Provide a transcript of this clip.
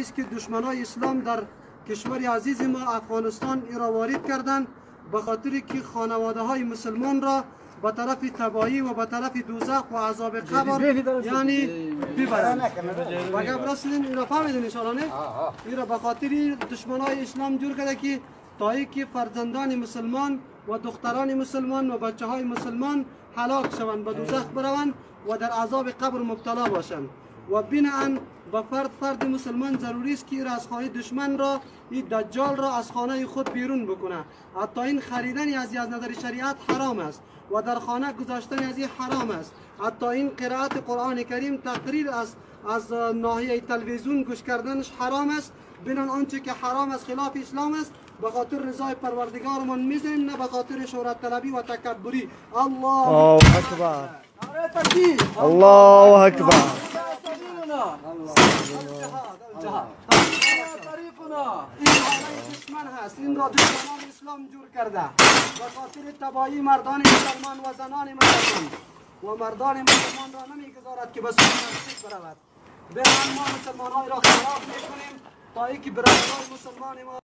است که دشمنای اسلام در کشور عزیز ما افغانستان ای را وارد کردند به خاطر که خانواده های مسلمان را به طرف تباهی و به طرف دوزخ و عذاب قبر یعنی ببرند. و گپ رسیدین این را فهمیدین انشاءالله نه؟ این را به خاطر دشمنای اسلام جور کرده که تا اینکه فرزندان مسلمان و دختران مسلمان و بچه های مسلمان هلاک شوند، به دوزخ بروند و در عذاب قبر مبتلا باشند. و بناً به فرد مسلمان ضروری است که از خانه دشمن را، این دجال را از خانه خود بیرون بکنه. حتی این خریدن از نظر شریعت حرام است و در خانه گذاشتن از این حرام است. حتی این قرائت قرآن کریم تقریر از ناحیه تلویزیون گوش کردنش حرام است. بناً آنچه که حرام است خلاف اسلام است، به خاطر رضای پروردگارمان میزنیم، نه به خاطر شهرت طلبی و تکبری. الله اکبر، الله اکبر. این دشمن هست، این را دشمنان اسلام جور کرده به خاطر تباهی مردان مسلمان و زنان مسلمان و مردان مسلمان را نمیگذارد که به سوی مسجد برود. بناً ما مسلمان های را خلاف میکنیم تا اینکه برادران مسلمان ما